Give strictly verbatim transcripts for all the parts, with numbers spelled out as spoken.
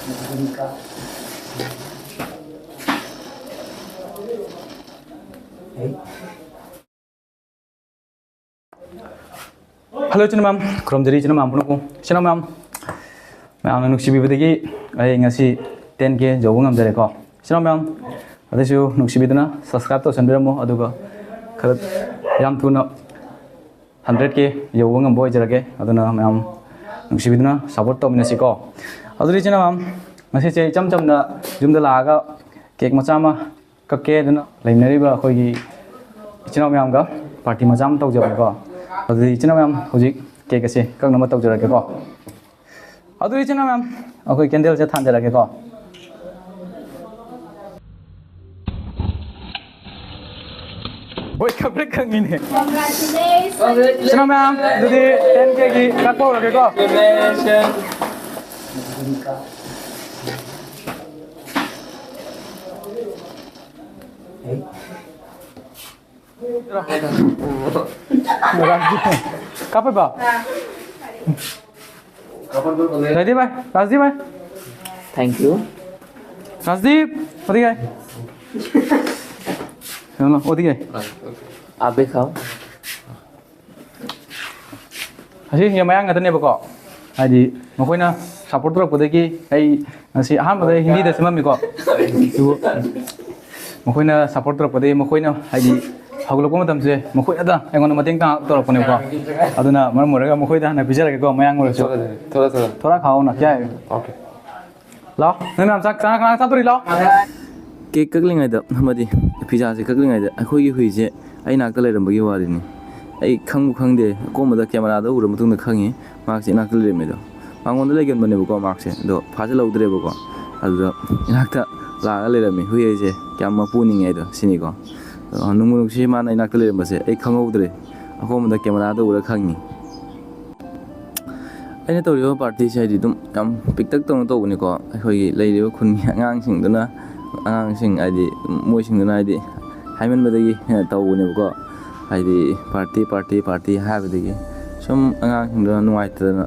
Hello ꯏꯆꯤꯟ ꯃꯌꯥꯝ, ꯈꯨꯔꯨꯝꯖꯔꯤ ꯏꯆꯤꯟ ꯃꯌꯥꯝ ꯄꯨꯝꯅꯃꯛꯄꯨ꯫ ꯏꯆꯤꯟ ꯃꯌꯥꯝ, ꯃꯌꯥꯝꯅ ꯅꯨꯡꯁꯤꯕꯤꯕꯗꯒꯤ ꯑꯩ ꯉꯁꯤ ten K ꯌꯧꯕ ꯉꯝꯖꯔꯦꯀꯣ꯫ ꯏꯆꯤꯟ ꯃꯌꯥꯝ, ꯑꯗꯨꯁꯨ ꯅꯨꯡꯁꯤꯕꯤꯗꯨꯅ subscribe ꯇꯧꯁꯟꯕꯤꯔꯝꯃꯣ, ꯑꯗꯨꯒ ꯈꯔ ꯌꯥꯝ ꯊꯨꯅ hundred K ꯌꯧꯕ ꯉꯝꯕ ꯑꯣꯏꯖꯔꯒꯦ꯫ ꯑꯗꯨꯅ ꯃꯌꯥꯝ ꯅꯨꯡꯁꯤꯕꯤꯗꯨꯅ support ꯇꯧꯃꯤꯟꯅꯁꯤꯀꯣ꯫ ꯑꯗꯨꯗꯤ ꯏꯆꯤꯟ ꯃꯌꯥꯝ, ꯉꯁꯤꯁꯦ ꯏꯆꯝ ꯆꯝꯅ ꯌꯨꯝꯗ ꯂꯥꯛꯑꯒ cake ꯃꯆꯥ ꯑꯃ ꯀꯛꯀꯦ ꯑꯗꯨꯅ ꯂꯩꯃꯤꯟꯅꯔꯤꯕ ꯑꯩꯈꯣꯏꯒꯤ ꯏꯆꯤꯟ ꯏꯅꯥꯎ ꯃꯌꯥꯝꯒ party ꯃꯆꯥ ꯑꯃ ꯇꯧꯖꯕꯅꯤꯀꯣ꯫ ꯑꯗꯨꯗꯤ ꯏꯆꯤꯟ ꯏꯅꯥꯎ ꯃꯌꯥꯝ, ꯍꯧꯖꯤꯛ cake ꯑꯁꯦ ꯀꯛꯅꯕ ꯇꯧꯖꯔꯒꯦꯀꯣ꯫ ꯑꯗꯨꯗꯤ ꯏꯆꯤꯟ ꯏꯅꯥꯎ ꯃꯌꯥꯝ, ꯑꯩꯈꯣꯏ candle ꯁꯦ ꯊꯥꯟꯖꯔꯒꯦꯀꯣ꯫ ꯕꯣꯏ ꯈꯪꯄ꯭ꯔꯦꯛ ꯈꯪꯉꯤꯅꯦ꯫ Congratulations. ꯏꯆꯤꯟ ꯏꯅꯥꯎ ꯃꯌꯥꯝ, ꯑꯗꯨꯗꯤ ten K ꯒꯤ ꯀꯛꯄ ꯍꯧꯔꯒꯦꯀꯣ꯫ ꯀꯥꯞꯄꯕ? ꯔꯥꯖꯗꯤꯞ ꯚꯥꯏ, ꯔꯥꯖꯗꯤꯞ ꯚꯥꯏ꯫ Thank you. ꯔꯥꯖꯗꯤꯞ, ꯑꯗꯨꯗꯤ ꯚꯥꯏ꯫ ꯀꯩꯅꯣ, ꯑꯗꯨꯗꯤ ꯚꯥꯏ꯫ आप भी खाओ. ꯑꯁꯤ ꯃꯌꯥꯡ ꯉꯥꯛꯇꯅꯦꯕꯀꯣ, ꯍꯥꯏꯗꯤ ꯃꯈꯣꯏꯅ support ꯇꯧꯔꯛꯄꯗꯒꯤ ꯑꯩ ꯉꯁꯤ ꯑꯍꯥꯟꯕꯗ ꯍꯤꯟꯗꯤꯗ ꯁꯦꯝꯃꯝꯃꯤꯀꯣ, ꯑꯗꯨꯕꯨ ꯃꯈꯣꯏꯅ support ꯇꯧꯔꯛꯄꯗꯒꯤ ꯃꯈꯣꯏꯅ ꯍꯥꯏꯗꯤ ꯍꯧꯒꯠꯂꯛꯄ ꯃꯇꯝꯁꯦ ꯃꯈꯣꯏꯅꯗ ꯑꯩꯉꯣꯟꯗ ꯃꯇꯦꯡ ꯄꯥꯡ ꯇꯧꯔꯛꯄꯅꯦꯕꯀꯣ, ꯑꯗꯨꯅ ꯃꯔꯝ ꯑꯣꯏꯔꯒ ꯃꯈꯣꯏꯗ ꯍꯥꯟꯅ ꯄꯤꯖꯔꯒꯦꯀꯣ, ꯃꯌꯥꯡ ꯑꯣꯏꯔꯁꯨ꯫ ꯊꯣꯛꯂꯛꯑꯣ, ꯊꯣꯛꯂꯛꯑꯣ꯫ ꯊꯣꯛꯂꯛꯑꯣ, ꯈꯥꯛꯑꯣ ꯅ, ꯀꯌꯥ ꯍꯥꯏ? Okay. ꯂꯥꯛꯑꯣ, ꯅꯣꯏ ꯃꯌꯥꯝ ꯆꯥꯛ, ꯆꯥꯛ ꯀꯅꯥ ꯆꯥꯗꯣꯔꯤ? ꯂꯥꯛꯑꯣ꯫ Cake ꯀꯛꯂꯤꯉꯩꯗ ꯑꯃꯗꯤ pizza ꯁꯦ ꯀꯛꯂꯤꯉꯩꯗ ꯑꯩꯈꯣꯏꯒꯤ ꯍꯨꯏꯁꯦ ꯑꯩ ꯅꯥꯛꯇ ꯂꯩꯔꯝꯕꯒꯤ ꯋꯥꯔꯤꯅꯤ꯫ ꯑꯩ ꯈꯪꯕꯨ ꯈꯪꯗꯦ, ꯑꯀꯣꯟꯕꯗ camera ꯗ ꯎꯔ ꯃꯇꯨꯡꯗ ꯈꯪꯉꯤ ꯃꯍꯥꯛꯁꯦ ꯏꯅꯥꯛꯇ ꯂꯩꯔꯝꯃꯦꯗꯣ꯫ ꯃꯉꯣꯟꯗ ꯂꯩꯒꯟꯕꯅꯦꯕꯀꯣ ꯃꯍꯥꯛꯁꯦ, ꯑꯗꯣ ꯐꯥꯖꯤꯜꯍꯧꯗ꯭ꯔꯦꯕꯀꯣ꯫ ꯑꯗꯨꯗ ꯏꯅꯥꯛꯇ ꯂꯥꯛꯑꯒ ꯂꯩꯔꯝꯃꯤ꯫ ꯍꯨꯏ ꯍꯥꯏꯁꯦ ꯀꯌꯥꯝ ꯃꯄꯨ ꯅꯤꯡꯉꯦ ꯍꯥꯏꯗꯣ ꯁꯤꯅꯤꯀꯣ꯫ ꯑꯗꯣ ꯅꯨꯡꯕꯨ ꯅꯨꯡꯁꯤ ꯃꯥꯅ ꯏꯅꯥꯛꯇ ꯂꯩꯔꯝꯕꯁꯦ ꯑꯩ ꯈꯪꯍꯧꯗ꯭ꯔꯦ꯫ ꯑꯀꯣꯟꯕꯗ camera ꯗ ꯎꯔ ꯈꯪꯉꯤ꯫ ꯑꯩꯅ ꯇꯧꯔꯤꯕ party ꯁꯦ ꯍꯥꯏꯗꯤ ꯑꯗꯨꯝ ꯌꯥꯝ ꯄꯤꯛꯇꯛ ꯇꯧꯅ ꯇꯧꯕꯅꯤꯀꯣ꯫ ꯑꯩꯈꯣꯏꯒꯤ ꯂꯩꯔꯤꯕ ꯈꯨꯟꯒꯤ ꯑꯉꯥꯡꯁꯤꯡꯗꯨꯅ, ꯑꯉꯥꯡꯁꯤꯡ ꯍꯥꯏꯗꯤ ꯃꯣꯏꯁꯤꯡꯗꯨꯅ ꯍꯥꯏꯗꯤ ꯍꯥꯏꯃꯟꯕꯗꯒꯤ ꯇꯧꯕꯅꯦꯕꯀꯣ꯫ ꯍꯥꯏꯗꯤ party, party, party ꯍꯥꯏꯕꯗꯒꯤ ꯁꯨꯝ ꯑꯉꯥꯡꯁꯤꯡꯗꯨꯅ ꯅꯨꯡꯉꯥꯏꯇꯗꯅ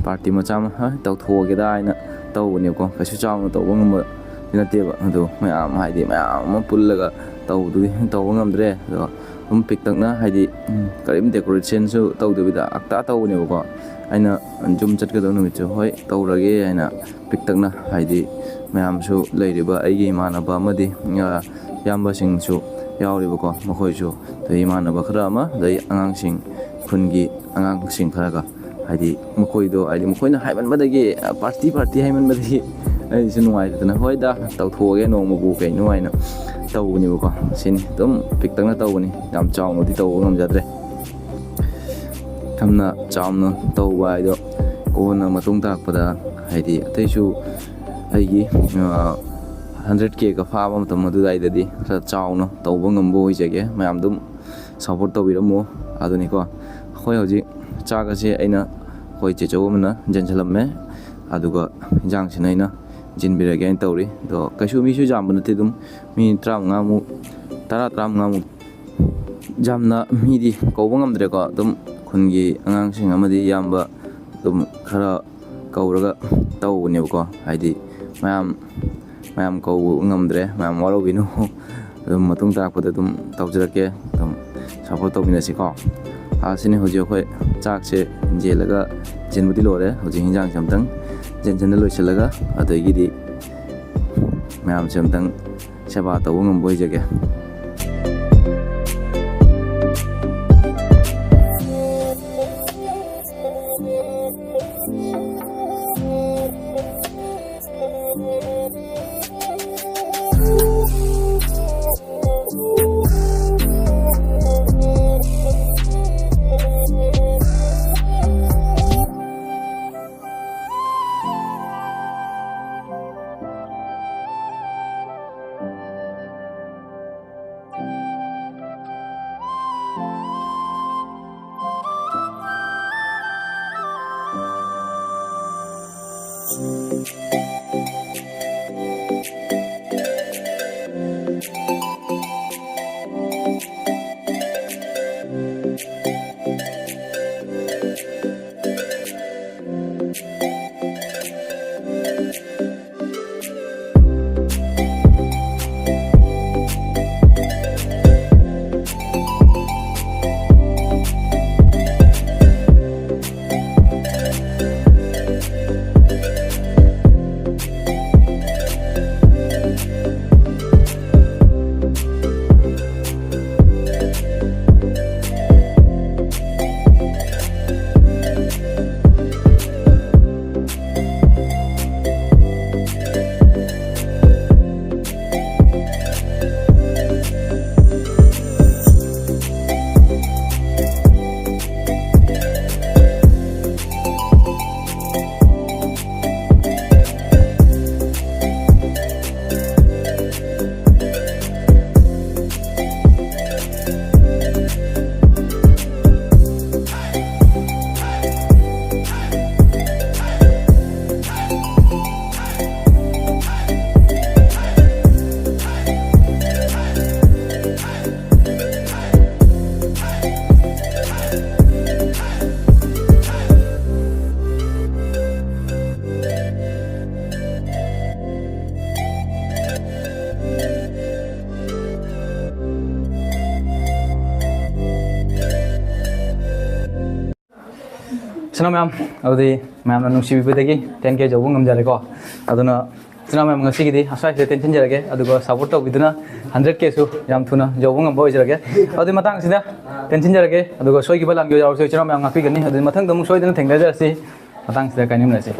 party ꯃꯆꯥ ꯑꯃ ꯇꯧꯊꯣꯛꯑꯒꯦꯗ ꯍꯥꯏꯅ ꯇꯧꯕꯅꯦꯕꯀꯣ꯫ ꯀꯩꯁꯨ ꯆꯥꯎꯅ ꯇꯧꯕ ꯉꯝꯕꯗꯤ ꯅꯠꯇꯦꯕ꯫ ꯑꯗꯣ ꯃꯌꯥꯝ, ꯍꯥꯏꯗꯤ, ꯃꯌꯥꯝ ꯑꯃ ꯄꯨꯜꯂꯒ ꯇꯧꯕꯗꯨꯗꯤ ꯇꯧꯕ ꯉꯝꯗ꯭ꯔꯦ꯫ ꯑꯗꯣ ꯑꯗꯨꯝ ꯄꯤꯛꯇꯛꯅ, ꯍꯥꯏꯗꯤ, ꯎꯝ, ꯀꯔꯤꯝ decorationꯁꯨ ꯇꯧꯗꯕꯤꯗ ꯑꯛꯇ ꯇꯧꯕꯅꯦꯕꯀꯣ꯫ ꯑꯩꯅ ꯌꯨꯝ ꯆꯠꯀꯗꯕ ꯅꯨꯃꯤꯠꯁꯨ, "ꯍꯣꯏ, ꯇꯧꯔꯒꯦ" ꯍꯥꯏꯅ ꯄꯤꯛꯇꯛꯅ, ꯍꯥꯏꯗꯤ, ꯃꯌꯥꯝꯁꯨ ꯂꯩꯔꯤꯕ ꯑꯩꯒꯤ ꯏꯃꯥꯟꯅꯕ ꯑꯃꯗꯤ, ꯑ, ꯏꯌꯥꯝꯕꯁꯤꯡꯁꯨ ꯌꯥꯎꯔꯤꯕꯀꯣ꯫ ꯃꯈꯣꯏꯁꯨ, ꯑꯗꯩ ꯏꯃꯥꯟꯅꯕ ꯈꯔ ꯑꯃ, ꯑꯗꯩ ꯑꯉꯥꯡꯁꯤꯡ, ꯈꯨꯟꯒꯤ ꯑꯉꯥꯡꯁꯤꯡ ꯈꯔꯒ, ꯍꯥꯏꯗꯤ, ꯃꯈꯣꯏꯗꯣ, ꯍꯥꯏꯗꯤ, ꯃꯈꯣꯏꯅ ꯍꯥꯏꯃꯟꯕꯗꯒꯤ, "ꯑ, party, party" ꯍꯥꯏꯃꯟꯕꯗꯒꯤ ꯑꯩꯁꯨ ꯅꯨꯡꯉꯥꯏꯇꯗꯅ, "ꯍꯣꯏꯗ, ꯇꯧꯊꯣꯛꯑꯒꯦ ꯅꯣꯡꯃꯕꯨ ꯀꯩꯅꯣ" ꯍꯥꯏꯅ ꯇꯧꯕꯅꯦꯕꯀꯣ꯫ ꯁꯤꯅꯤ, ꯑꯗꯨꯝ ꯄꯤꯛꯇꯛꯅ ꯇꯧꯕꯅꯤ, ꯌꯥꯝ ꯆꯥꯎꯅꯗꯤ ꯇꯧꯕ ꯉꯝꯖꯗ꯭ꯔꯦ꯫ ꯌꯥꯝꯅ ꯆꯥꯎꯅ ꯇꯧꯕ ꯍꯥꯏꯗꯣ ꯀꯣꯟꯅ ꯃꯇꯨꯡ ꯇꯥꯔꯛꯄꯗ, ꯍꯥꯏꯗꯤ, ꯑꯇꯩꯁꯨ ꯑꯩꯒꯤ, ꯑ, hundred Kꯒ ꯐꯥꯕ ꯃꯇꯝ ꯑꯗꯨꯗꯥꯏꯗꯗꯤ ꯈꯔ ꯆꯥꯎꯅ ꯇꯧꯕ ꯉꯝꯕ ꯑꯣꯏꯖꯒꯦ꯫ ꯃꯌꯥꯝ ꯑꯗꯨꯝ support ꯇꯧꯕꯤꯔꯝꯃꯣ꯫ ꯑꯗꯨꯅꯤꯀꯣ, ꯑꯩꯈꯣꯏ ꯍꯧꯖꯤꯛ ꯆꯥꯛ ꯑꯁꯦ ꯑꯩꯅ, ꯑꯩꯈꯣꯏ ꯆꯦꯆꯧ ꯑꯃꯅ ꯌꯦꯟꯁꯤꯜꯂꯝꯃꯦ, ꯑꯗꯨꯒ ꯏꯟꯖꯥꯡꯁꯤꯅ ꯑꯩꯅ ꯌꯦꯟꯁꯤꯟꯕꯤꯔꯒꯦ ꯍꯥꯏꯅ ꯇꯧꯔꯤ꯫ ꯑꯗꯣ ꯀꯩꯁꯨ ꯃꯤꯁꯨ ꯌꯥꯝꯕ ꯅꯠꯇꯦ, ꯑꯗꯨꯝ ꯃꯤ ꯇꯔꯥꯃꯉꯥꯃꯨꯛ, ꯇꯔꯥ, ꯇꯔꯥꯃꯉꯥꯃꯨꯛ꯫ ꯌꯥꯝꯅ ꯃꯤꯗꯤ ꯀꯧꯕ ꯉꯝꯗ꯭ꯔꯦꯀꯣ, ꯑꯗꯨꯝ ꯈꯨꯟꯒꯤ ꯑꯉꯥꯡꯁꯤꯡ ꯑꯃꯗꯤ ꯏꯌꯥꯝꯕ ꯑꯗꯨꯝ ꯈꯔ ꯀꯧꯔꯒ ꯇꯧꯕꯅꯦꯕꯀꯣ꯫ ꯍꯥꯏꯗꯤ, ꯃꯌꯥꯝ, ꯃꯌꯥꯝ ꯀꯧꯕ ꯉꯝꯗ꯭ꯔꯦ, ꯃꯌꯥꯝ ꯋꯥꯔꯧꯕꯤꯅꯨ꯫ ꯑꯗꯨꯝ ꯃꯇꯨꯡ ꯇꯥꯔꯛꯄꯗ ꯑꯗꯨꯝ ꯇꯧꯖꯔꯛꯀꯦ, ꯑꯗꯨꯝ support ꯇꯧꯃꯤꯟꯅꯁꯤꯀꯣ꯫ ꯑꯥ, ꯁꯤꯅꯤ ꯍꯧꯖꯤꯛ ꯑꯩꯈꯣꯏ ꯆꯥꯛꯁꯦ ꯌꯦꯜꯂꯒ, ꯌꯦꯟꯕꯨꯗꯤ ꯂꯣꯏꯔꯦ, ꯍꯧꯖꯤꯛ ꯍꯤꯟꯖꯥꯡꯁꯦ ꯑꯝꯇꯪ ꯌꯦꯟꯁꯤꯟꯅ ꯂꯣꯏꯁꯤꯜꯂꯒ, ꯑꯗꯒꯤꯗꯤ ꯃꯌꯥꯝꯁꯦ ꯑꯝꯇꯪ ꯁꯦꯕꯥ ꯇꯧꯕ ꯉꯝꯕ ꯑꯣꯏꯖꯒꯦ꯫ ꯏꯆꯤꯟ ꯏꯅꯥꯎ ꯃꯌꯥꯝ, ꯑꯗꯨꯗꯤ ꯃꯌꯥꯝꯅ ꯅꯨꯡꯁꯤꯕꯤꯕꯗꯒꯤ ten K ꯌꯧꯕ ꯉꯝꯖꯔꯦꯀꯣ꯫ ꯑꯗꯨꯅ ꯏꯆꯤꯟ ꯏꯅꯥꯎ ꯃꯌꯥꯝ, ꯉꯁꯤꯒꯤꯗꯤ ꯑꯁ꯭ꯋꯥꯏꯁꯤꯗ ꯇꯦꯟꯁꯤꯟꯖꯔꯒꯦ, ꯑꯗꯨꯒ support ꯇꯧꯕꯤꯗꯨꯅ hundred Kꯁꯨ ꯌꯥꯝ ꯊꯨꯅ ꯌꯧꯕ ꯉꯝꯕ ꯑꯣꯏꯖꯔꯒꯦ꯫ ꯑꯗꯨꯗꯤ ꯃꯇꯥꯡꯁꯤꯗ ꯇꯦꯟꯁꯤꯟꯖꯔꯒꯦ, ꯑꯗꯨꯒ ꯁꯣꯏꯈꯤꯕ ꯂꯥꯟꯈꯤꯕ ꯌꯥꯎꯔꯁꯨ ꯏꯆꯤꯟ ꯏꯅꯥꯎ ꯃꯌꯥꯝ ꯉꯥꯛꯄꯤꯒꯅꯤ꯫ ꯑꯗꯨꯗꯤ ꯃꯊꯪꯗ ꯑꯃꯨꯛ ꯁꯣꯏꯗꯅ ꯊꯦꯡꯅꯖꯔꯁꯤ꯫ ꯃꯇꯥꯡꯁꯤꯗ ꯀꯥꯏꯅꯃꯤꯟꯅꯁꯤ꯫